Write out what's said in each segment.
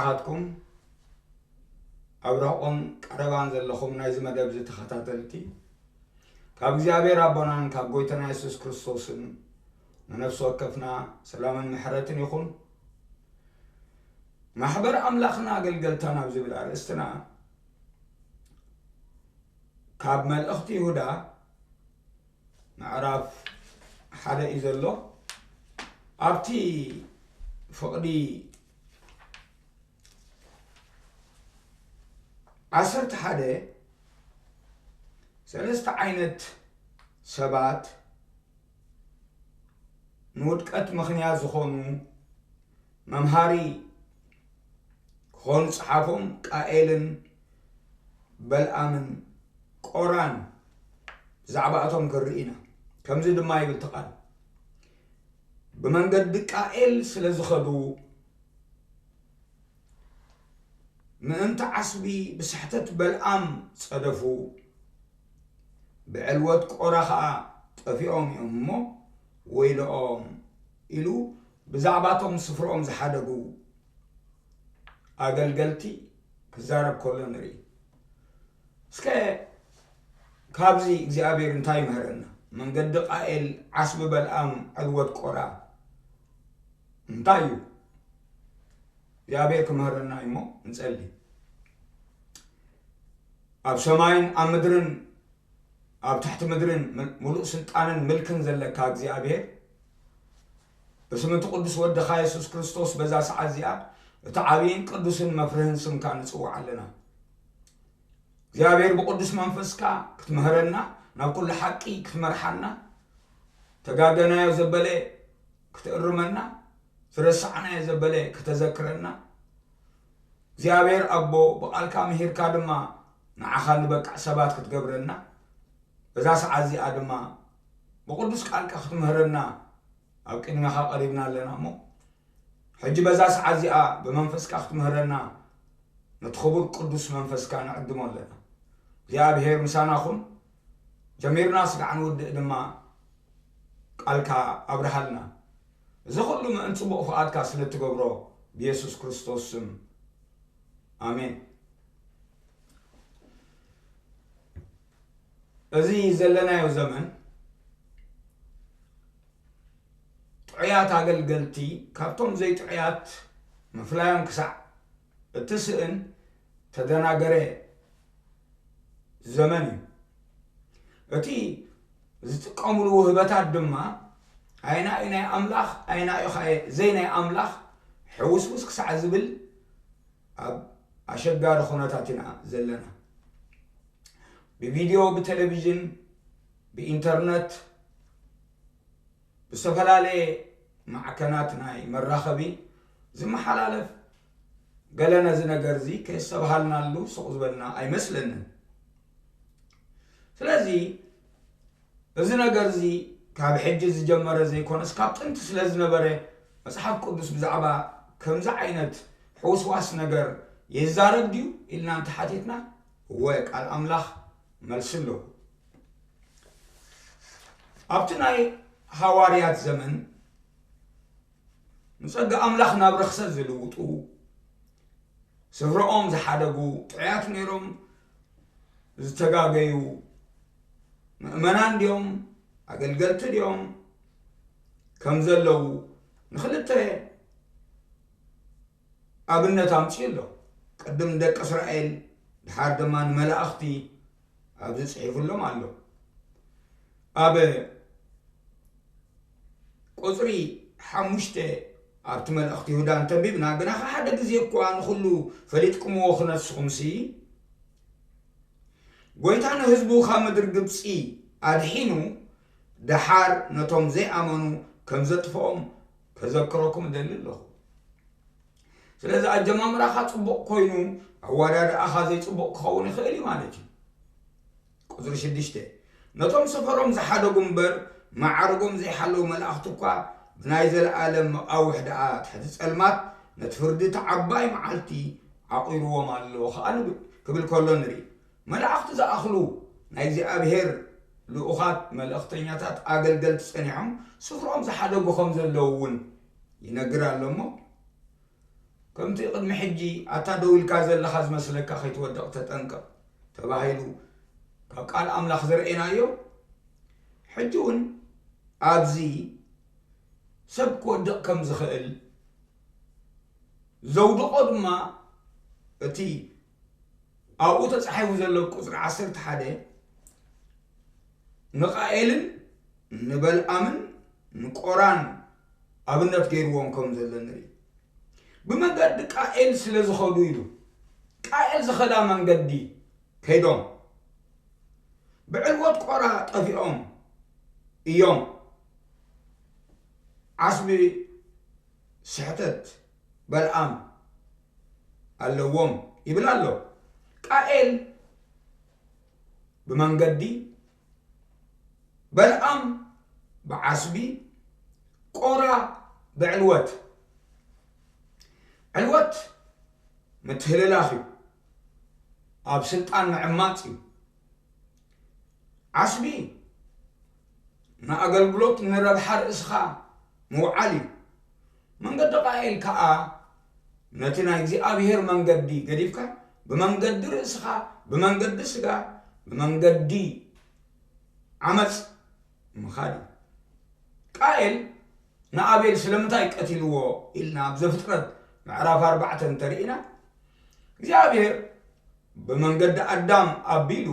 ናትኩም ኣብ ርሕቆን ቀረባን ዘለኹም ናይዚ መደብ እዚ ተኸታተልቲ፣ ካብ እግዚኣብሔር ኣቦናን ካብ ጎይታና የሱስ ክርስቶስን ንነፍሲ ወከፍና ሰላምን ምሕረትን ይኹን። ማሕበር ኣምላኽና ኣገልገልታ ናብ ዝብል ኣርእስትና፣ ካብ መልእኽቲ ይሁዳ ምዕራፍ ሓደ እዩ ዘሎ። ኣብቲ ፍቕዲ ዓሰርተ ሓደ፣ ሰለስተ ዓይነት ሰባት ንውድቀት ምኽንያት ዝኾኑ መምሃሪ ክኾኑ ጸሓፎም ቃኤልን በልኣምን ቆራን ብዛዕባኣቶም ክንርኢ ኢና። ከምዚ ድማ ይብል እቲ ቃል፣ ብመንገዲ ቃኤል ስለ ዝኸዱ፣ ምእንቲ ዓስቢ ብስሕተት በልኣም ጸደፉ፣ ብዕልወት ቆራ ኸኣ ጠፊኦም እዮም እሞ ወይልኦም ኢሉ ብዛዕባቶም ስፍርኦም ዝሓደጉ ኣገልገልቲ ክዛረብ ከሎ ንርኢ። እስከ ካብዚ እግዚኣብሔር እንታይ ይምህረና? መንገዲ ቃኤል፣ ዓስቢ በልኣም፣ ዕልወት ቆራ እንታይ እዩ? እግዚኣብሔር ክምህረና እዩ እሞ ንጸሊ። ኣብ ሰማይን ኣብ ምድርን ኣብ ትሕቲ ምድርን ምል-፣ ምሉእ ስልጣንን ምልክን ዘለካ እግዚኣብሔር፣ ብስም እቲ ቅዱስ ወድኻ የሱስ ክርስቶስ በዛ ሰዓት እዚኣ እቲ ዓብይን ቅዱስን መፍርህን ስምካ ንጽውዕ ኣለና። እግዚኣብሔር ብቅዱስ መንፈስካ ክትምህረና፣ ናብ ኩሉ ሓቂ ክትመርሓና፣ ተጋገናዮ ዘበለ ክትእርመና፣ ዝረሳዕናዮ ዘበለ ከተዘክረና፣ እግዚኣብሔር ኣቦ ብቃልካ ምሂርካ ድማ ንዓኻ ንበቅዕ ሰባት ክትገብረና፣ በዛ ሰዓት እዚኣ ድማ ብቅዱስ ቃልካ ክትምህረና ኣብ ቅድሜኻ ቀሪብና ኣለና እሞ፣ ሕጂ በዛ ሰዓት እዚኣ ብመንፈስካ ክትምህረና ነቲ ክቡር ቅዱስ መንፈስካ ንዕድሞ ኣለና። እግዚኣብሔር ምሳና ኹን፣ ጀሚርና ስጋዕ ንውድእ ድማ ቃልካ ኣብርሃልና። እዚ ኹሉ ምእንቲ ጽቡቕ ፍቓድካ ስለ እትገብሮ ብየሱስ ክርስቶስ ስም፣ ኣሜን። እዚ ዘለናዮ ዘመን ጥዑያት ኣገልገልቲ ካብቶም ዘይጥዑያት ምፍላዮም ክሳዕ እትስእን ተደናገረ ዘመን እዩ። እቲ ዝጥቀምሉ ውህበታት ድማ ኣይናዩ ናይ ኣምላኽ፣ ኣይናዩ ኸኣ ዘይናይ ኣምላኽ ሕውስውስ ክሳዕ ዝብል ኣብ ኣሸጋሪ ኩነታት ኢና ዘለና። ብቪድዮ፣ ብቴሌቪዥን፣ ብኢንተርነት፣ ብዝተፈላለየ ማዕከናት ናይ መራኸቢ ዝመሓላለፍ ገለ ነዚ ነገር እዚ ከየስተብሃልናሉ ስቕ ዝበልና ኣይመስለንን። ስለዚ እዚ ነገር እዚ ካብ ሕጂ ዝጀመረ ዘይኮነስ ካብ ጥንቲ ስለ ዝነበረ መጽሓፍ ቅዱስ ብዛዕባ ከምዚ ዓይነት ሕውስዋስ ነገር የዛረብ ድዩ ኢልና እንተሓቲትና፣ እወ፣ ቃል ኣምላኽ መልሲ ኣለዎ። ኣብቲ ናይ ሃዋርያት ዘመን ንጸጋ ኣምላኽ ናብ ርኽሰት ዝልውጡ፣ ስፍርኦም ዝሓደጉ፣ ጥዑያት ነይሮም ዝተጋገዩ ምእመናን ድዮም ኣገልገልቲ ድዮም ከም ዘለዉ ንኽልተ ኣብነት ኣምጺኡ ኣሎ። ቅድም ንደቂ እስራኤል፣ ድሓር ድማ ንመላእኽቲ ኣብዚ ጽሒፉሎም ኣሎ። ኣብ ቁጽሪ ሓሙሽተ ኣብቲ መልእኽቲ ይሁዳ እንተንቢብና፣ ግናኸ ሓደ ግዜ እኳ ንኹሉ ፈሊጥኩምዎ ክነስኹምሲ፣ ጎይታ ንህዝቡ ካብ ምድሪ ግብጺ ኣድሒኑ፣ ደሓር ነቶም ዘይኣመኑ ከም ዘጥፍኦም ከዘክረኩም እደሊ ኣለኹ። ስለዚ ኣጀማምራኻ ጽቡቕ ኮይኑ፣ ኣወዳድኣኻ ዘይጽቡቕ ክኸውን ይኽእል እዩ ማለት እዩ። ቁጽሪ ሽዱሽተ፣ ነቶም ሰፈሮም ዝሓደጉ እምበር፣ ማዕርጎም ዘይሓለዉ መላእኽቲ እኳ፣ ብናይ ዘለኣለም መቓውሕ ደኣ ትሕቲ ጸልማት፣ ነቲ ፍርዲ እቲ ዓባይ መዓልቲ ዓቑርዎም ኣሎ ኸኣ ንብል፣ ክብል ከሎ ንርኢ። መላእኽቲ ዝኣኽሉ ናይ እግዚኣብሔር ልኡኻት፣ መልእኽተኛታት፣ ኣገልገልቲ ጸኒሖም፣ ስፍርኦም ዝሓደጉ ከም ዘለዉ እውን ይነግር ኣሎ እሞ፣ ከምቲ ቅድሚ ሕጂ ኣታ ደው ኢልካ ዘለኻ ዝመስለካ ከይትወድቕ ተጠንቀቕ ተባሂሉ ካብ ቃል ኣምላኽ ዝረኤናዮ፣ ሕጂ እውን ኣብዚ ሰብ ክወድቕ ከም ዝኽእል ዘውድቖ ድማ እቲ ኣብኡ ተጻሒፉ ዘሎ ቁጽሪ ዓሰርተ ሓደ ንቃኤልን ንበልኣምን ንቆራን ኣብነት ገይርዎም ከም ዘሎ ንርኢ። ብመገዲ ቃኤል ስለ ዝኸዱ ኢሉ፣ ቃኤል ዝኸዳ መንገዲ ከይዶም ብዕልወት ቆራ ጠፊኦም እዮም። ዓስቢ ስሕተት በልኣም ኣለዎም ይብል ኣሎ። ቃኤል ብመንገዲ፣ በልኣም ብዓስቢ፣ ቆራ ብዕልወት። ዕልወት ምትህልላኽ እዩ፣ ኣብ ስልጣን ምዕማፅ እዩ። ዓስቢ ንኣገልግሎት ንረብሓ ርእስኻ ምውዓል እዩ። መንገዲ ቃኤል ከኣ ነቲ ናይ እግዚኣብሔር መንገዲ ገዲፍካ ብመንገዲ ርእስኻ፣ ብመንገዲ ስጋ፣ ብመንገዲ ዓመፅ ምኻድ እዩ። ቃኤል ንኣቤል ስለምንታይ ቀቲልዎ ኢልና ኣብ ዘፍጥረት ምዕራፍ ኣርባዕተ እንተርኢና እግዚኣብሔር ብመንገዲ ኣዳም ኣቢሉ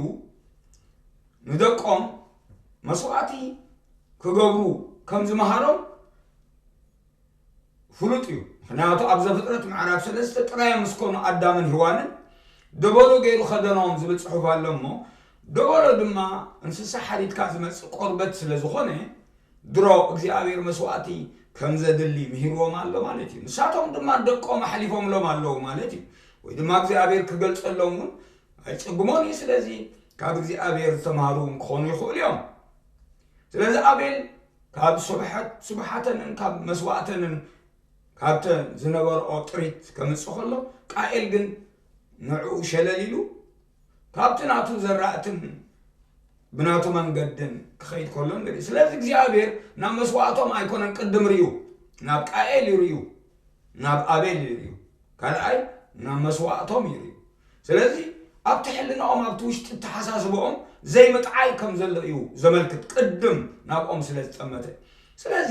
ንደቆም መስዋእቲ ክገብሩ ከም ዝመሃሮም ፍሉጥ እዩ። ምክንያቱ ኣብ ዘፍጥረት ምዕራፍ ሰለስተ ጥራይ ምስ ኮኑ ኣዳምን ሄዋንን ደበሎ ገይሩ ከደኖም ዝብል ጽሑፍ ኣሎ እሞ፣ ደበሎ ድማ እንስሳ ሓሪድካ ዝመጽእ ቆርበት ስለ ዝኾነ ድሮ እግዚኣብሔር መስዋእቲ ከም ዘድሊ ምሂርዎም ኣሎ ማለት እዩ። ንሳቶም ድማ ደቆም ኣሕሊፎምሎም ኣለዉ ማለት እዩ። ወይ ድማ እግዚኣብሔር ክገልጸሎም እውን ኣይጽግሞን እዩ። ስለዚ ካብ እግዚኣብሔር ዝተማሃሩ እውን ክኾኑ ይኽእሉ እዮም። ስለዚ ኣቤል ካብ ስብሐት-፣ ስብሓተንን ካብ መስዋእተንን ካብተን ዝነበርኦ ጥሪት ከምጽእ ከሎ፣ ቃኤል ግን ንዕኡ ሸለል ኢሉ ካብቲ ናቱ ዘራእትን ብናቱ መንገድን ክኸይድ ከሎ ንርኢ። ስለዚ እግዚኣብሔር ናብ መስዋእቶም ኣይኮነን ቅድም ርእዩ፣ ናብ ቃኤል እዩ ርእዩ፣ ናብ ኣቤል እዩ ርእዩ። ካልኣይ ናብ መስዋእቶም እዩ ርእዩ። ስለዚ ኣብቲ ሕልናኦም፣ ኣብቲ ውሽጢ ኣተሓሳስባኦም ዘይምጥዓይ ከም ዘሎ እዩ ዘመልክት፣ ቅድም ናብኦም ስለ ዝጠመተ። ስለዚ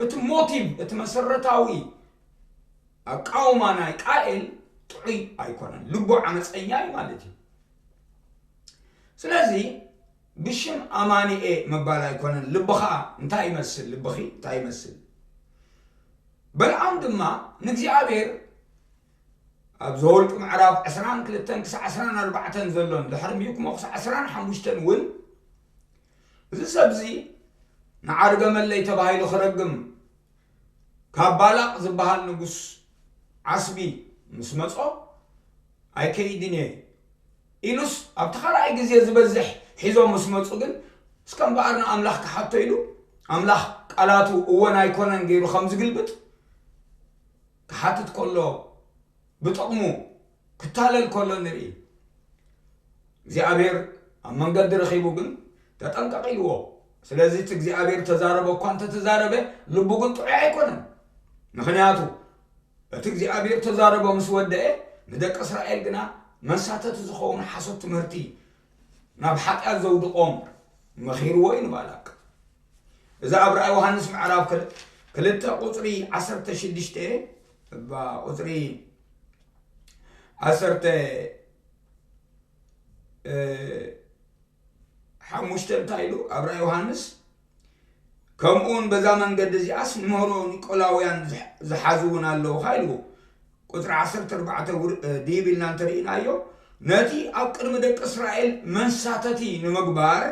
እቲ ሞቲቭ፣ እቲ መሰረታዊ ኣቃውማ ናይ ቃኤል ጥዑይ ኣይኮነን፣ ልቡ ዓመፀኛ እዩ ማለት እዩ። ስለዚ ብሽም ኣማኒኤ ምባል ኣይኮነን፣ ልብኻ እንታይ ይመስል? ልብኺ እንታይ ይመስል? በልዓም ድማ ንእግዚኣብሔር ኣብ ዘወልቂ ምዕራፍ ዕስራን ክልተን ክሳዕ ዕስራን ኣርባዕተን ዘሎን ድሕሪ ሚክሞ ክሳዕ ዕስራን ሓሙሽተን እውን እዚ ሰብዚ ንዓርገመለይ ተባሂሉ ክረግም ካብ ባላቅ ዝበሃል ንጉስ ዓስቢ ምስ መጾ ኣይከይድን እየ ኢሉስ ኣብቲ ካልኣይ ግዜ ዝበዝሕ ሒዞም ምስ መጹ ግን እስከ እምበኣር ንኣምላኽ ክሓቶ ኢሉ ኣምላኽ ቃላቱ እወን ኣይኮነን ገይሩ ከም ዝግልብጥ ክሓትት ከሎ ብጥቕሙ ክታለል ከሎ ንርኢ። እግዚኣብሔር ኣብ መንገዲ ረኺቡ ግን ተጠንቀቕ ኢልዎ። ስለዚ እቲ እግዚኣብሔር ተዛረበ እኳ እንተተዛረበ ልቡ ግን ጥዑይ ኣይኮነን። ምኽንያቱ እቲ እግዚኣብሔር ተዛረቦ ምስ ወደአ ንደቂ እስራኤል ግና መሳተቲ ዝኸውን ሓሶት ትምህርቲ ናብ ሓጢኣት ዘውድቖም መኺርዎ እዩ ንባላቅ። እዚ ኣብ ራእይ ዮሃንስ ምዕራፍ ክል-፣ ክልተ ቁፅሪ ዓሰርተ ሽዱሽተ እባ ቁፅሪ ዓሰርተ፣ እ፣ ሓሙሽተ እንታይ ኢሉ ኣብ ራእይ ዮሃንስ? ከምኡውን በዛ መንገዲ እዚኣስ ንምህሮ ኒቆላውያን ዝሕ-፣ ዝሓዙ እውን ኣለዉ ኻ ኢልዎ። ቁፅሪ ዓሰርተ ኣርባዕተ ውር-፣ እ፣ ድይብ ኢልና እንተርኢናዮ፣ ነቲ ኣብ ቅድሚ ደቂ እስራኤል መሳተቲ ንምግባር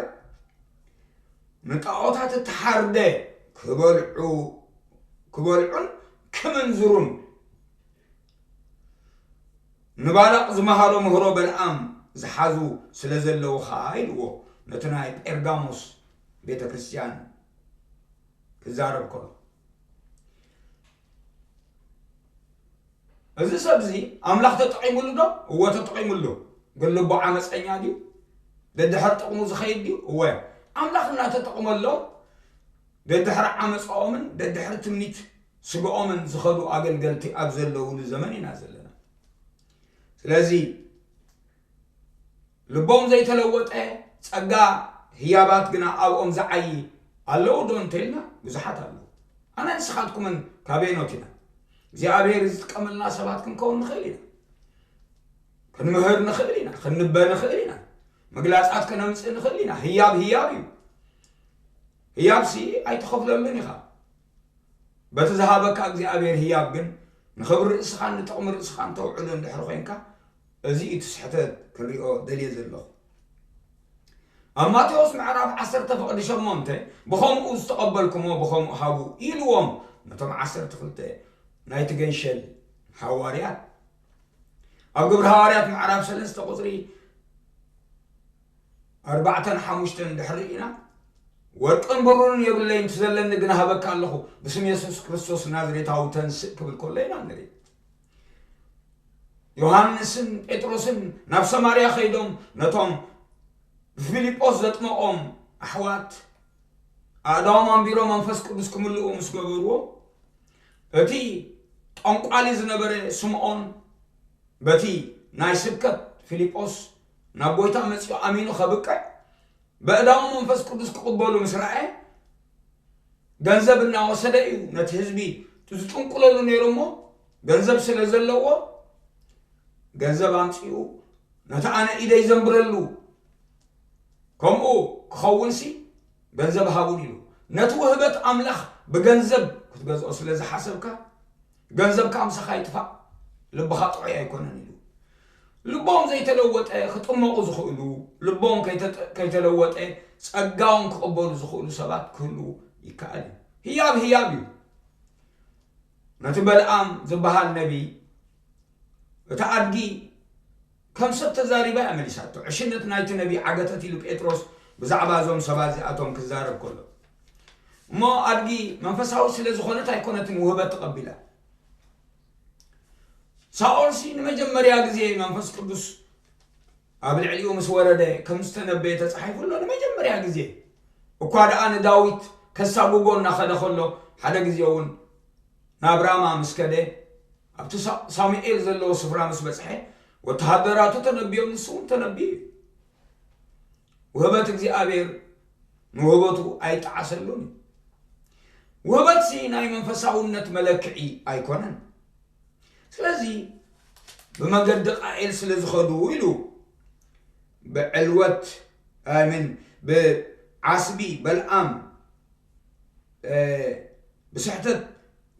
ንጣዖታት እተሓርደ ክበልዑ፣ ክበልዑን ክምንዝሩን ንባላቅ ዝመሃሮ ምህሮ በልዓም ዝሓዙ ስለ ዘለዉ ኸኣ ኢልዎ፣ ነቲ ናይ ጴርጋሞስ ቤተ ክርስቲያን ክዛረብ ከሎ። እዚ ሰብ እዚ ኣምላኽ ተጠቒሙሉ ዶ? እወ ተጠቒሙሉ። ግን ልቡ ዓመፀኛ ድዩ? ደድሕሪ ጥቕሙ ዝኸይድ ድዩ? እወ። ኣምላኽ እናተጠቕመሎም ደድሕሪ ዓመፃኦምን ደድሕሪ ትምኒት ስግኦምን ዝኸዱ ኣገልገልቲ ኣብ ዘለውሉ ዘመን ኢና ዘለና። ስለዚ ልቦም ዘይተለወጠ፣ ጸጋ ህያባት ግና ኣብኦም ዝዓዪ ኣለዉ ዶ እንተኢልና፣ ብዙሓት ኣለዉ። ኣነ ንስኻትኩምን ካበየኖት ኢና? እግዚኣብሔር ዝጥቀመልና ሰባት ክንከውን ንኽእል ኢና። ክንምህር ንኽእል ኢና፣ ክንበ ንኽእል ኢና፣ ምግላጻት ከነምጽእ ንኽእል ኢና። ህያብ ህያብ እዩ። ህያብሲ ኣይትኸፍለሉን ኢኻ። በቲ ዝሃበካ እግዚኣብሔር ህያብ ግን ንኽብሪ ርእስኻን ንጥቕሚ ርእስኻን ተውዕሎ እንድሕር ኮይንካ፣ እዚ እዩ እቲ ስሕተት ክንሪኦ ደልየ ዘለኹ። ኣብ ማቴዎስ ምዕራፍ ዓሰርተ ፍቕዲ ሸሞንተ፣ ብኸምኡ ዝተቐበልኩሞ ብኸምኡ ሃቡ ኢልዎም ነቶም ዓሰርተ ክልተ ናይቲ ገንሸል ሃዋርያት። ኣብ ግብሪ ሃዋርያት ምዕራፍ ሰለስተ ቁጽሪ ኣርባዕተን ሓሙሽተን ድሕሪ ኢና፣ ወርቅን ብሩርን የብለይን፣ እቲ ዘለኒ ግን ሃበካ ኣለኹ፣ ብስም የሱስ ክርስቶስ ናዝሬታዊ ተንስእ ክብል ከሎ ኢና ንርኢ። ዮሃንስን ጴጥሮስን ናብ ሰማርያ ከይዶም ነቶም ብፊልጶስ ዘጥመቖም ኣሕዋት ኣእዳዎም ኣንቢሮም መንፈስ ቅዱስ ክምልኡ ምስ ገበርዎ፣ እቲ ጠንቋሊ ዝነበረ ስምዖን በቲ ናይ ስብከት ፊልጶስ ናብ ጎይታ መጺኡ ኣሚኑ ከብቅዕ፣ በእዳዎም መንፈስ ቅዱስ ክቕበሉ ምስ ረኣየ፣ ገንዘብ እናወሰደ እዩ ነቲ ህዝቢ ዝጥንቁለሉ ነይሩ እሞ፣ ገንዘብ ስለ ዘለዎ፣ ገንዘብ ኣምጺኡ ነቲ ኣነ ኢደይ ዘንብረሉ ከምኡ ክኸውንሲ ገንዘብ ሃቡን ኢሉ። ነቲ ውህበት ኣምላኽ ብገንዘብ ክትገዝኦ ስለ ዝሓሰብካ፣ ገንዘብካ ምሳኻ ይጥፋእ፣ ልብኻ ጥዑይ ኣይኮነን ኢሉ። ልቦም ዘይተለወጠ ክጥመቑ ዝኽእሉ፣ ልቦም ከይተጠ-፣ ከይተለወጠ ጸጋውን ክቕበሉ ዝኽእሉ ሰባት ክህልዉ ይከኣል እዩ። ህያብ ህያብ እዩ። ነቲ በልኣም ዝበሃል ነቢ፣ እታ ኣድጊ ከም ሰብ ተዛሪባ እያ መሊሳቶ። ዕሽነት ናይቲ ነቢ ዓገተት ኢሉ ጴጥሮስ ብዛዕባ እዞም ሰባት እዚኣቶም ክዛረብ ከሎ፣ እሞ ኣድጊ መንፈሳዊ ስለ ዝኾነት ኣይኮነትን ውህበት ተቐቢላ። ሳኦልሲ ንመጀመርያ ግዜ መንፈስ ቅዱስ ኣብ ልዕሊኡ ምስ ወረደ ከም ዝተነበየ ተጻሒፉ ኣሎ። ንመጀመርያ ግዜ እኳ ደኣ ንዳዊት ከሳጉጎ እናኸደ ከሎ፣ ሓደ ግዜ እውን ናብ ራማ ምስ ከደ፣ ኣብቲ ሳ-፣ ሳሙኤል ዘለዎ ስፍራ ምስ በጽሐ፣ ወተሃደራቱ ተነቢዮም፣ ንሱ እውን ተነቢዩ እዩ። ውህበት እግዚኣብሔር ንውህበቱ ኣይጠዓሰሉን እዩ። ውህበትሲ ናይ መንፈሳውነት መለክዒ ኣይኮነን። ስለዚ ብመገዲ ቃኤል ስለ ዝኸዱ ኢሉ ብዕልወት፣ ኣይ ሚን፣ ብዓስቢ በልዓም፣ እ፣ ብስሕተት፣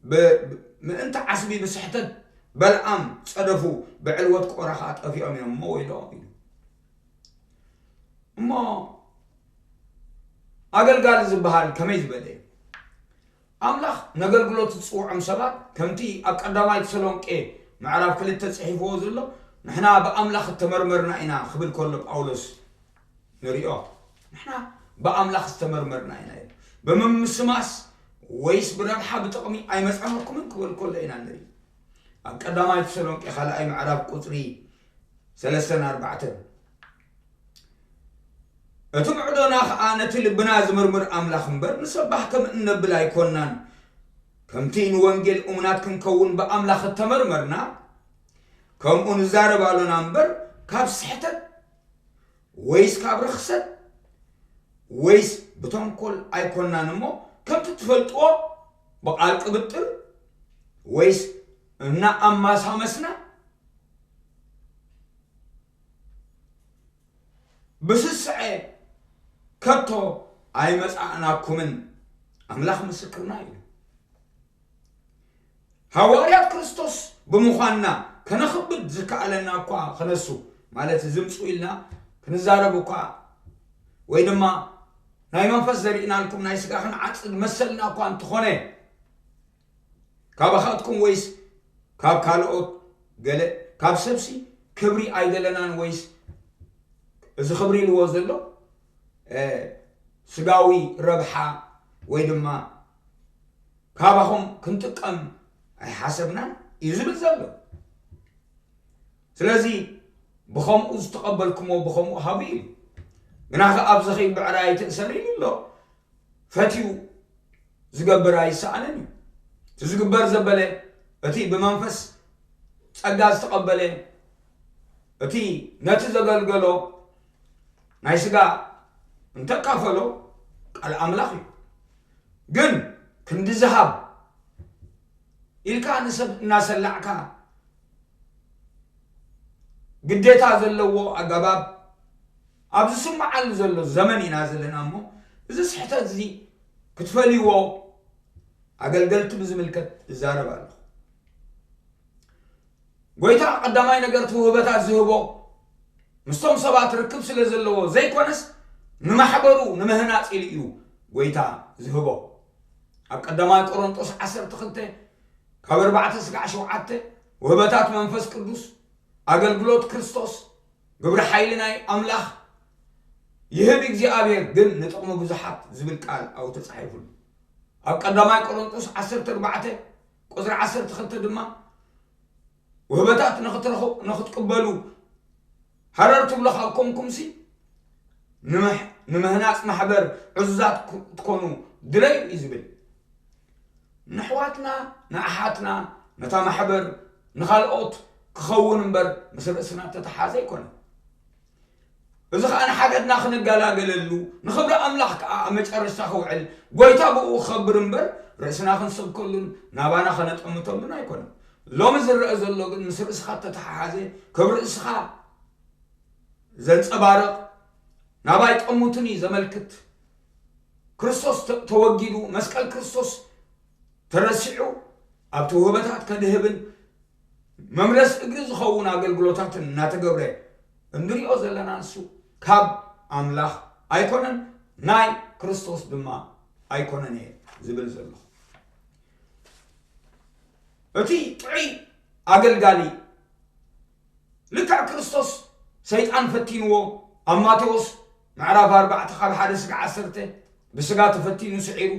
ብ-፣ ብ-፣ ምእንቲ ዓስቢ ብስሕተት በልዓም ጸደፉ፣ ብዕልወት ቆረ ኸኣ ጠፊኦም እዮም እሞ ወይለኦም ኢሉ። እሞ ኣገልጋሊ ዝበሃል ከመይ ዝበለ እዩ? ኣምላኽ ነገልግሎት ዝጽውዖም ሰባት ከምቲ ኣብ ቀዳማይ ተሰሎንቄ ምዕራፍ ክልተ ጽሒፍዎ ዘሎ፣ ንሕና ብኣምላኽ እተመርመርና ኢና ክብል ከሎ ጳውሎስ ንሪኦ። ንሕና ብኣምላኽ ዝተመርመርና ኢና ኢሉ። ብምምስማስ ወይስ ብረብሓ ብጥቕሚ ኣይመጻናኩምን ክብል ከሎ ኢና ንርኢ። ኣብ ቀዳማይ ተሰሎንቄ ካልኣይ ምዕራፍ ቁጽሪ ሰለስተን ኣርባዕተን። እቲ ምዕዶና ኸኣ ነቲ ልብና ዝምርምር ኣምላኽ እምበር፣ ንሰባህ ከም እነብል ኣይኮንናን። ከምቲ ንወንጌል እሙናት ክንከውን ብኣምላኽ እተመርመርና፣ ከምኡ ንዛረብ ኣሎና እምበር፣ ካብ ስሕተት ወይስ ካብ ርኽሰት ወይስ ብተንኮል ኣይኮንናን እሞ፣ ከምቲ ትፈልጥዎ ብቓል ቅብጥር ወይስ እናኣማሳመስና ብስስዐ ከቶ ኣይመጻእናኩምን፣ ኣምላኽ ምስክርና እዩ። ሃዋርያት ክርስቶስ ብምዃንና ከነኽብድ ዝከኣለና እኳ ክነሱ፣ ማለት ዝምጹ ኢልና ክንዛረብ እኳ፣ ወይ ድማ ናይ መንፈስ ዘሪእናልኩም ናይ ስጋ ክንዓጽድ መሰልና እኳ እንተኾነ፣ ካባኻትኩም ወይስ ካብ ካልኦት ገለ፣ ካብ ሰብሲ ክብሪ ኣይደለናን ወይስ እዚ ክብሪ ኢልዎ ዘሎ፣ እ፣ ስጋዊ ረብሓ ወይ ድማ ካባኹም ክንጥቀም ኣይሓሰብናን እዩ ዝብል ዘሎ። ስለዚ ብኸምኡ ዝተቐበልኩሞ ብኸምኡ ሃቡ ኢሉ። ግናኸ ኣብዚ ኸይድ ብዕራይ ኣይትእሰር ኢሉ ኣሎ። ፈትዩ ዝገብር ኣይሰኣንን እዩ። ዝግበር ዘበለ፣ እቲ ብመንፈስ ጸጋ ዝተቐበለ፣ እቲ ነቲ ዘገልገሎ ናይ ስጋ እንተካፈሎ ቃል ኣምላኽ እዩ። ግን ክንዲ ዝሃብ ኢልካ ንሰብ እናሰላዕካ ግዴታ ዘለዎ ኣገባብ ኣብ ዝስምዓሉ ዘሎ ዘመን ኢና ዘለና እሞ፣ እዚ ስሕተት እዚ ክትፈልይዎ ኣገልገልቲ ብዝምልከት እዛረብ ኣለኹ። ጎይታ ቀዳማይ ነገር እቲ ውህበታት ዝህቦ ምስቶም ሰባት ርክብ ስለ ዘለዎ ዘይኮነስ፣ ንማሕበሩ ንምህናጽ ኢሉ እዩ ጎይታ ዝህቦ። ኣብ ቀዳማይ ቆሮንጦስ ዓሰርተ ክልተ ካብ ኣርባዕተ ስጋዕ ሸውዓተ፣ ውህበታት መንፈስ ቅዱስ፣ ኣገልግሎት ክርስቶስ፣ ግብሪ ሓይሊ ናይ ኣምላኽ፣ ይህብ እግዚኣብሔር ግን ንጥቕሚ ብዙሓት ዝብል ቃል ኣብኡ ተጻሒፉሉ። ኣብ ቀዳማይ ቆሮንጦስ ዓሰርተ ኣርባዕተ ቁጽሪ ዓሰርተ ክልተ ድማ፣ ውህበታት ንኽትረኹ-፣ ንኽትቅበሉ ሃረር ትብሉ ካብ ኮንኩምሲ፣ ንምሕ-፣ ንምህናጽ ማሕበር ዕዙዛት ክ-፣ ትኮኑ ድለዩ እዩ ዝብል። ንኣሕዋትና፣ ንኣሓትና፣ ነታ ማሕበር፣ ንኻልኦት ክኸውን እምበር ምስ ርእስና እተተሓዘ ኣይኮነን። እዚ ኸኣ ንሓገድና ክንገላገለሉ፣ ንኽብሪ ኣምላኽ ከኣ ኣብ መጨረሽታ ክውዕል፣ ጎይታ ብእኡ ክኸብር እምበር ርእስና ክንሰብከሉን ናባና ከነጠምተሉን ኣይኮነን። ሎሚ ዝረአ ዘሎ ግን ምስ ርእስኻ እተተሓሓዘ፣ ክብሪ ርእስኻ ዘንጸባርቕ፣ ናባይ ጠሙቱኒ ዘመልክት፣ ክርስቶስ ተ-፣ ተወጊዱ፣ መስቀል ክርስቶስ ተረሲዑ፣ ኣብቲ ውህበታት ከድህብን መምለስ እግሪ ዝኸውን ኣገልግሎታትን እናተገብረ እንሪኦ ዘለና ንሱ ካብ ኣምላኽ ኣይኮነን፣ ናይ ክርስቶስ ድማ ኣይኮነን እየ ዝብል ዘለኹ። እቲ ጥዑይ ኣገልጋሊ ልክዕ ክርስቶስ ሰይጣን ፈቲንዎ ኣብ ማቴዎስ ምዕራፍ ኣርባዕተ ካብ ሓደ ስጋዕ ዓሰርተ ብስጋ ተፈቲኑ ስዒሩ፣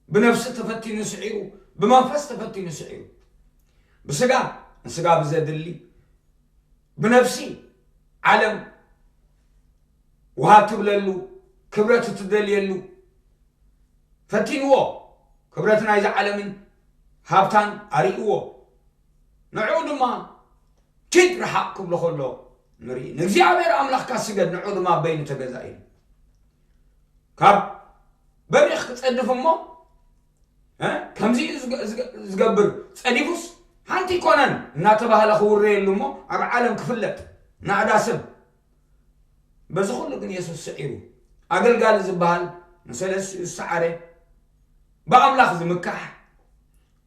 ብነፍሲ ተፈቲኑ ስዒሩ፣ ብመንፈስ ተፈቲኑ ስዒሩ። ብስጋ ንስጋ ብዘድሊ፣ ብነፍሲ ዓለም ውሃ ትብለሉ፣ ክብረት እትደልየሉ ፈቲንዎ። ክብረት ናይዚ ዓለምን ሃብታን ኣርእይዎ። ንዕኡ ድማ ኪድ ርሓቕ ክብሎ ከሎ ንርኢ። ንእግዚኣብሔር ኣምላኽካ ስገድ፣ ንዕኡ ድማ በይኑ ተገዛእ ኢሉ። ካብ በሪኽ ክጸድፍ እሞ፣ እ፣ ከምዚ እዩ ዝገ-፣ ዝገ-፣ ዝገብር፣ ጸዲፉስ ሓንቲ ኣይኮነን እናተባህለ ክውረየሉ እሞ ኣብ ዓለም ክፍለጥ ናዕዳ ሰብ። በዚ ኩሉ ግን የሱስ ስዒሩ። ኣገልጋሊ ዝበሃል ንሰለስቲኡ ዝሰዓረ፣ ብኣምላኽ ዝምካሕ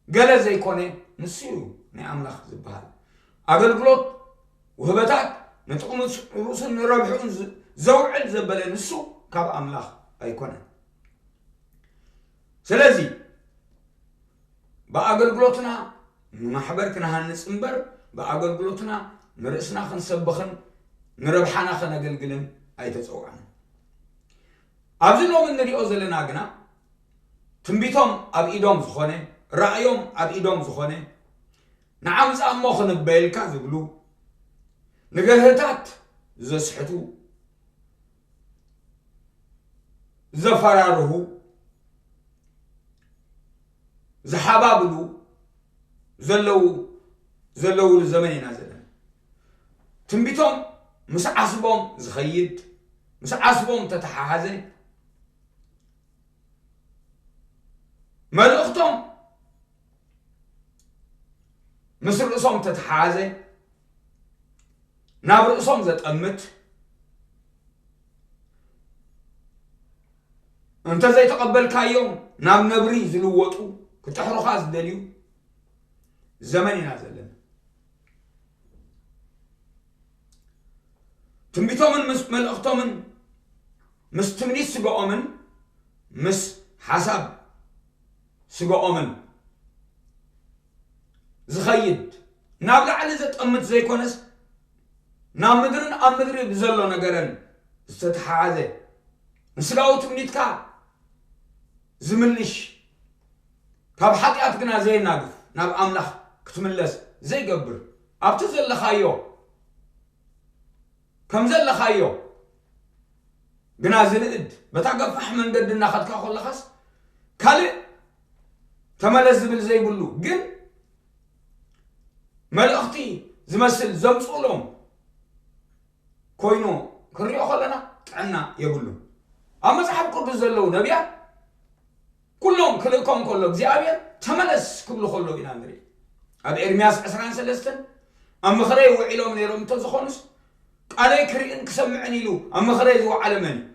ገለ ዘይኮነ ንሱ እዩ ናይ ኣምላኽ ዝበሃል። ኣገልግሎት ውህበታት ንጥቕሚ ርእሱን ንረብሕኡን ዝ-፣ ዘውዕል ዘበለ ንሱ ካብ ኣምላኽ ኣይኮነን። ስለዚ ብኣገልግሎትና ንማሕበር ክንሃንጽ እምበር፣ ብኣገልግሎትና ንርእስና ክንሰብኽን ንረብሓና ከነገልግልን ኣይተጸውዐናን። ኣብዚ ሎሚ እንሪኦ ዘለና ግና፣ ትንቢቶም ኣብ ኢዶም ዝኾነ፣ ራእዮም ኣብ ኢዶም ዝኾነ፣ ንዓምጻ እሞ ክንበየልካ ዝብሉ፣ ንገርህታት ዘስሕቱ፣ ዘፈራርሁ፣ ዝሓባብሉ ዘለዉ፣ ዘለዉሉ ዘመን ኢና ዘለና። ትንቢቶም ምስ ዓስቦም ዝኸይድ፣ ምስ ዓስቦም ተተሓሓዘ፣ መልእኽቶም ምስ ርእሶም ተተሓሓዘ፣ ናብ ርእሶም ዘጠምት፣ እንተ ዘይተቐበልካዮም ናብ ነብሪ ዝልወጡ፣ ክጥሕሩኻ ዝደልዩ ዘመን ኢና ዘለና። ትንቢቶምን ምስ መልእኽቶምን፣ ምስ ትምኒት ስጋኦምን ምስ ሓሳብ ስጋኦምን ዝኸይድ፣ ናብ ላዕሊ ዘጠምት ዘይኮነስ፣ ናብ ምድርን ኣብ ምድሪ ብዘሎ ነገረን ዝተተሓሓዘ፣ ንስጋዊ ትምኒትካ ዝምልሽ፣ ካብ ሓጢኣት ግና ዘየናግፍ፣ ናብ ኣምላኽ ክትምለስ ዘይገብር፣ ኣብቲ ዘለኻዮ፣ ከም ዘለኻዮ ግና ዝንእድ፣ በታ ገፋሕ መንገዲ እናኸድካ ከለኻስ፣ ካልእ ተመለስ ዝብል ዘይብሉ ግን መልእኽቲ ዝመስል ዘምፅኡሎም ኮይኑ ክንሪኦ ከለና ጥዕና የብሉን። ኣብ መጽሓፍ ቅዱስ ዘለዉ ነቢያት ኩሎም ክልእኮም ከሎ እግዚኣብሔር ተመለስ ክብሉ ከሎ ኢና ንርኢ። ኣብ ኤርምያስ ዕስራን ሰለስተን ኣብ ምኽረይ ውዒሎም ነይሮም እንተዝኾኑስ፣ ቃለይ ክርእን ክሰምዕን ኢሉ ኣብ ምኽረይ ዝወዓለ መን እዩ?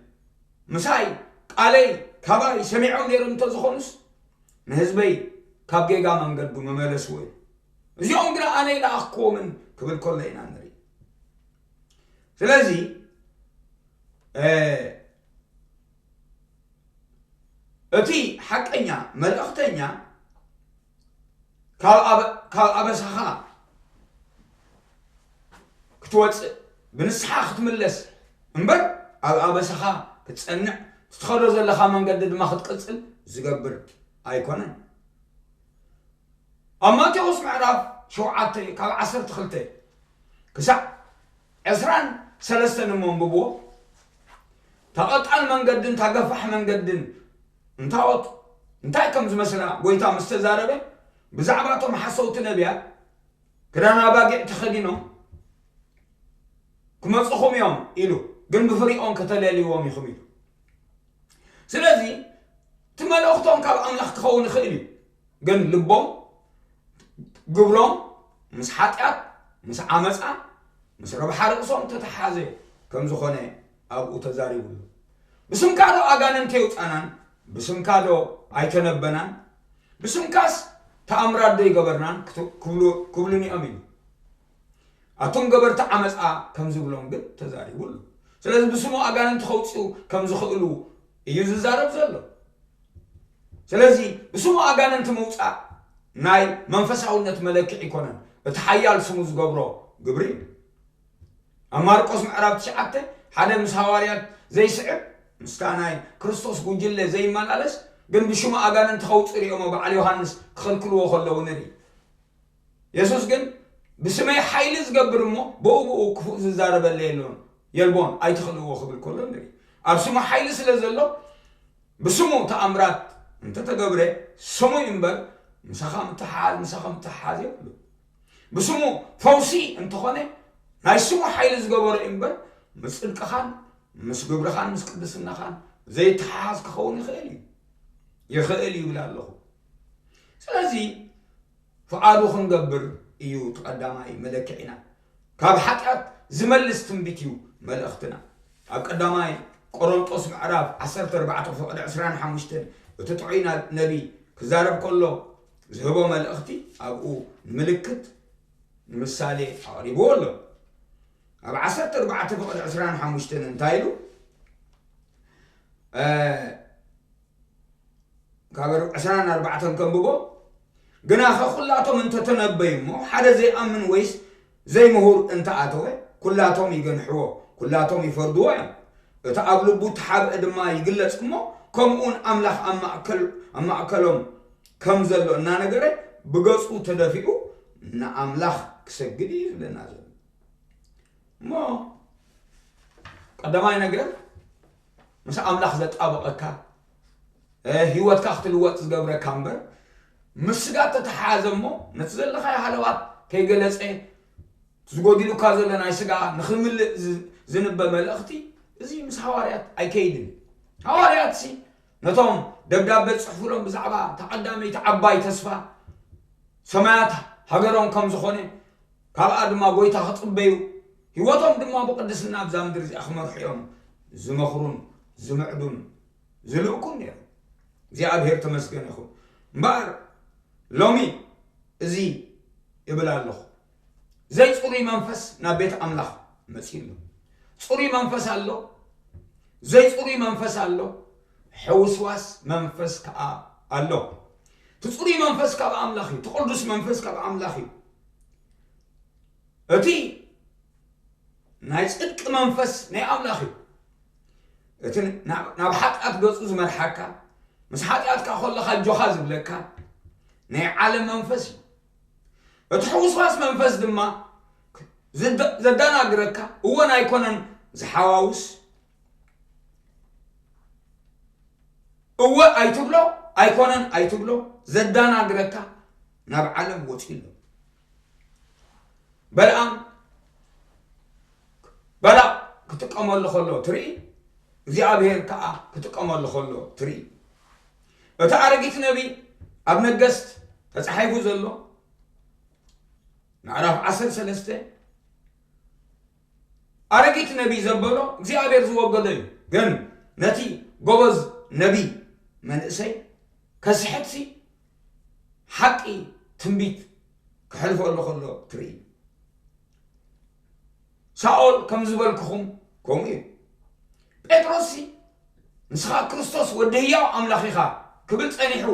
ምሳይ ቃለይ ካባይ ሰሚዖም ነይሮም እንተዝኾኑስ፣ ንህዝበይ ካብ ጌጋ መንገዱ መመለስዎ እዩ። እዚኦም ግና ኣነ ይለኣኽክዎምን ክብል ከሎ ኢና ንርኢ። ስለዚ እቲ ሓቀኛ መልእኽተኛ ካብ ኣበሳኻ ክትወፅእ፣ ብንስሓ ክትምለስ እምበር ኣብ ኣበሳኻ ክትፀንዕ፣ ትትኸዶ ዘለኻ መንገዲ ድማ ክትቅፅል ዝገብር ኣይኮነን። ኣብ ማቴዎስ ምዕራፍ ሸውዓተ ካብ ዓሰርተ ክልተ ክሳዕ ዕስራን ሰለስተን እሞ ኣንብብዎ። እታ ቀጣን መንገድን እታ ገፋሕ መንገድን እንታወት እንታይ ከም ዝመስላ ጎይታ ምስ ተዛረበ፣ ብዛዕባ እቶም ሓሰውቲ ነቢያት ክዳን ኣባጊዕ ተኸዲኖም ክመፅኹም እዮም ኢሉ፣ ግን ብፍሪኦም ከተለልይዎም ኢኹም ኢሉ። ስለዚ እቲ መልእኽቶም ካብ ኣምላኽ ክኸውን ይኽእል እዩ፣ ግን ልቦም፣ ግብሮም ምስ ሓጢኣት፣ ምስ ዓመፃ፣ ምስ ረብሓ ርእሶም ተተሓዘ ከም ዝኾነ ኣብኡ ተዛሪቡሉ። ብስምካ ዶ ኣጋንንት የውፃናን? ብስምካ ዶ ኣይተነበናን? ብስምካስ ተኣምራት ዶ ይገበርናን? ክብሉኒ እዮም ኢሉ። ኣቱም ገበርቲ ዓመፃ ከም ዝብሎም ግን ተዛሪቡ ኣሎ። ስለዚ ብስሙ ኣጋንንቲ ከውፅኡ ከም ዝኽእሉ እዩ ዝዛረብ ዘሎ። ስለዚ ብስሙ ኣጋንንቲ ምውፃእ ናይ መንፈሳውነት መለክዒ ኣይኮነን፣ እቲ ሓያል ስሙ ዝገብሮ ግብሪ እዩ። ኣብ ማርቆስ ምዕራፍ ትሽዓተ ሓደ ምስ ሃዋርያት ዘይስዕብ፣ ምስታ ናይ ክርስቶስ ጉጅለ ዘይመላለስ ግን ብሽሙ ኣጋንንቲ ከውፅኡ ሪኦሞ በዓል ዮሃንስ ክኽልክልዎ ከለዉ ንርኢ። የሱስ ግን ብስመይ ሓይሊ ዝገብር እሞ ብኡ ብኡ ክፉእ ዝዛረበለ የሎን የልቦን ኣይትኽእልዎ ክብል ከሎ ንርኢ። ኣብ ስሙ ሓይሊ ስለ ዘሎ ብስሙ ተኣምራት እንተተገብረ ስሙ እዩ እምበር ምሳኻ ምትሓሓዝ ምሳኻ ምትሓሓዝ የብሉ። ብስሙ ፈውሲ እንተኾነ ናይ ስሙ ሓይሊ ዝገበሮ እዩ እምበር ምስ ጽድቅኻን ምስ ግብርኻን ምስ ቅድስናኻን ዘይተሓሓዝ ክኸውን ይኽእል እዩ ይኽእል እዩ ይብል ኣለኹ። ስለዚ ፍቓዱ ክንገብር እዩ እቲ ቀዳማይ መለክዒና። ካብ ሓጢኣት ዝመልስ ትንቢት እዩ መልእኽትና። ኣብ ቀዳማይ ቆሮንጦስ ምዕራፍ ዓሰርተ ኣርባዕተ ፍቕዲ ዕስራን ሓሙሽተን እቲ ጥዑይ ነቢ ክዛረብ ከሎ ዝህቦ መልእኽቲ ኣብኡ ንምልክት ንምሳሌ ኣቕሪብዎ ኣሎ። ኣብ ዓሰርተ ኣርባዕተ ፍቕዲ ዕስራን ሓሙሽተን እንታይ ኢሉ? ካብ ዕስራን ኣርባዕተን ከንብቦ። ግናኸ ኩላቶም እንተተነበዩ እሞ ሓደ ዘይኣምን ወይስ ዘይምሁር እንተኣተወ ኩላቶም ይገንሕዎ፣ ኩላቶም ይፈርድዎ እዮም። እቲ ኣብ ልቡ እተሓብአ ድማ ይግለጽ እሞ ከምኡውን ኣምላኽ ኣብ ማእከሎም ከም ዘሎ እናነገረ ብገጹ ተደፊኡ ንኣምላኽ ክሰግድ እዩ ዝብለና ዘሎ። እሞ ቀዳማይ ነገር ምስ ኣምላኽ ዘጣበቐካ ህይወትካ ክትልወጥ ዝገብረካ እምበር ምስ ስጋ ተተሓሓዘ እሞ ነቲ ዘለኻዮ ሃለዋት ከይገለጸ ዝጎዲሉካ ዘሎ ናይ ስጋ ንኽምልእ ዝንበ መልእኽቲ እዚ ምስ ሃዋርያት ኣይከይድን። ሃዋርያት ሲ ነቶም ደብዳበ ዝጽሕፉሎም ብዛዕባ እታ ቀዳመይቲ ዓባይ ተስፋ ሰማያት ሃገሮም ከም ዝኾነ ካብኣ ድማ ጎይታ ክጽበዩ ህይወቶም ድማ ብቅድስና ኣብዛ ምድሪ እዚኣ ክመርሑ እዮም ዝመኽሩን ዝምዕዱን ዝልእኩን ነይሩ። እግዚኣብሔር ተመስገን ይኹን። እምበኣር ሎሚ እዚ እብል ኣለኹ፣ ዘይጽሩይ መንፈስ ናብ ቤት ኣምላኽ መጺኡ ኣሎ። ጽሩይ መንፈስ ኣሎ፣ ዘይጽሩይ መንፈስ ኣሎ፣ ሕውስዋስ መንፈስ ከኣ ኣሎ። እቲ ጽሩይ መንፈስ ካብ ኣምላኽ እዩ፣ እቲ ቅዱስ መንፈስ ካብ ኣምላኽ እዩ። እቲ ናይ ጽድቂ መንፈስ ናይ ኣምላኽ እዩ። እቲ ናብ ሓጢኣት ገጹ ዝመርሓካ፣ ምስ ሓጢኣትካ ከለኻ ኣጆኻ ዝብለካ ናይ ዓለም መንፈስ እዩ። እቲ ሕውስዋስ መንፈስ ድማ ዘዳናግረካ እወን ኣይኮነን ዝሓዋውስ፣ እወ ኣይትብሎ ኣይኮነን ኣይትብሎ፣ ዘዳናግረካ ናብ ዓለም ወፂኡ ኣሎ። በልኣም ባላቅ ክጥቀመሉ ከሎ ትርኢ፣ እግዚኣብሔር ከዓ ክጥቀመሉ ከሎ ትርኢ። እቲ ኣረጊት ነቢይ ኣብ ነገስት ተፃሒፉ ዘሎ ምዕራፍ ዓሰርተ ሰለስተ ኣረጊት ነቢይ ዘበሎ እግዚኣብሔር ዝወገዶ እዩ። ግን ነቲ ጎበዝ ነቢይ መንእሰይ ከስሕትሲ ሓቂ ትንቢት ክሕልፈሉ ከሎ ትርኢ። ሳኦል ከም ዝበልኩኹም ከምኡ እዩ። ጴጥሮስሲ ንስኻ ክርስቶስ ወዲ ህያው ኣምላኽ ኢኻ ክብል ጸኒሑ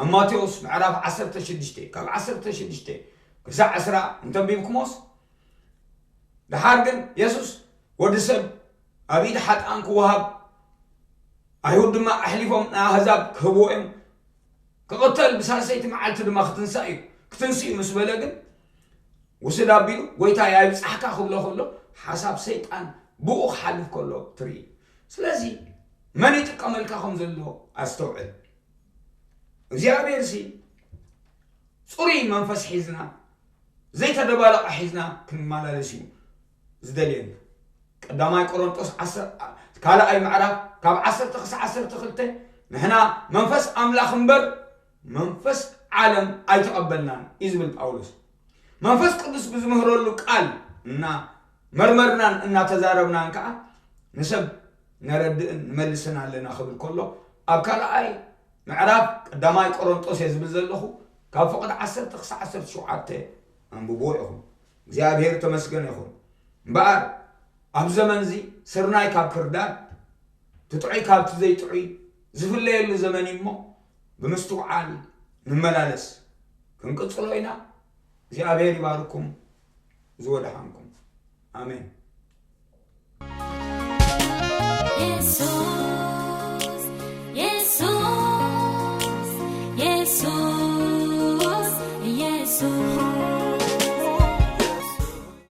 ኣብ ማቴዎስ ምዕራፍ ዓሰርተ ሽዱሽተ ካብ ዓሰርተ ሽዱሽተ ክሳዕ ዕስራ እንተንቢብኩሞስ፣ ደሓር ግን የሱስ ወዲ ሰብ ኣብ ኢድ ሓጥኣን ክወሃብ፣ ኣይሁድ ድማ ኣሕሊፎም ንኣህዛብ ክህብዎ እዮም፣ ክቕተል ብሳልሰይቲ መዓልቲ ድማ ክትንሳእ እዩ ክትንስእ እዩ ምስ በለ ግን ውስድ ኣቢሉ ጎይታ ኣይብጻሕካ ክብሎ ከሎ ሓሳብ ሰይጣን ብኡ ክሓልፍ ከሎ ትርኢ። ስለዚ መን ይጥቀመልካ ከም ዘሎ ኣስተውዕል። እግዚኣብሔር ሲ ጽሩይ መንፈስ ሒዝና ዘይተደባለቐ ሒዝና ክንመላለስ እዩ ዝደልየና። ቀዳማይ ቆሮንጦስ ዓሰርተ ካልኣይ ምዕራፍ ካብ ዓሰርተ ክሳዕ ዓሰርተ ክልተ ንሕና መንፈስ ኣምላኽ እምበር መንፈስ ዓለም ኣይተቐበልናን እዩ ዝብል ጳውሎስ። መንፈስ ቅዱስ ብዝምህረሉ ቃል እና መርመርናን እናተዛረብናን ከዓ ንሰብ ነረድእን ንመልስን ኣለና ክብል ከሎ ኣብ ካልኣይ ምዕራፍ ቀዳማይ ቆሮንጦስ እየ ዝብል ዘለኹ ካብ ፍቕዲ ዓሰርተ ክሳዕ ዓሰርተ ሸውዓተ ኣንብብዎ ኢኹም። እግዚኣብሔር ተመስገን ይኹን። እምበኣር ኣብ ዘመን እዚ ስርናይ ካብ ክርዳድ ትጥዑይ ካብቲ ዘይጥዑይ ዝፍለየሉ ዘመን እዩ እሞ ብምስትውዓል ንመላለስ። ክንቅጽሎ ኢና። እግዚኣብሔር ይባርኩም። ዝወደሓንኩም። ኣሜን።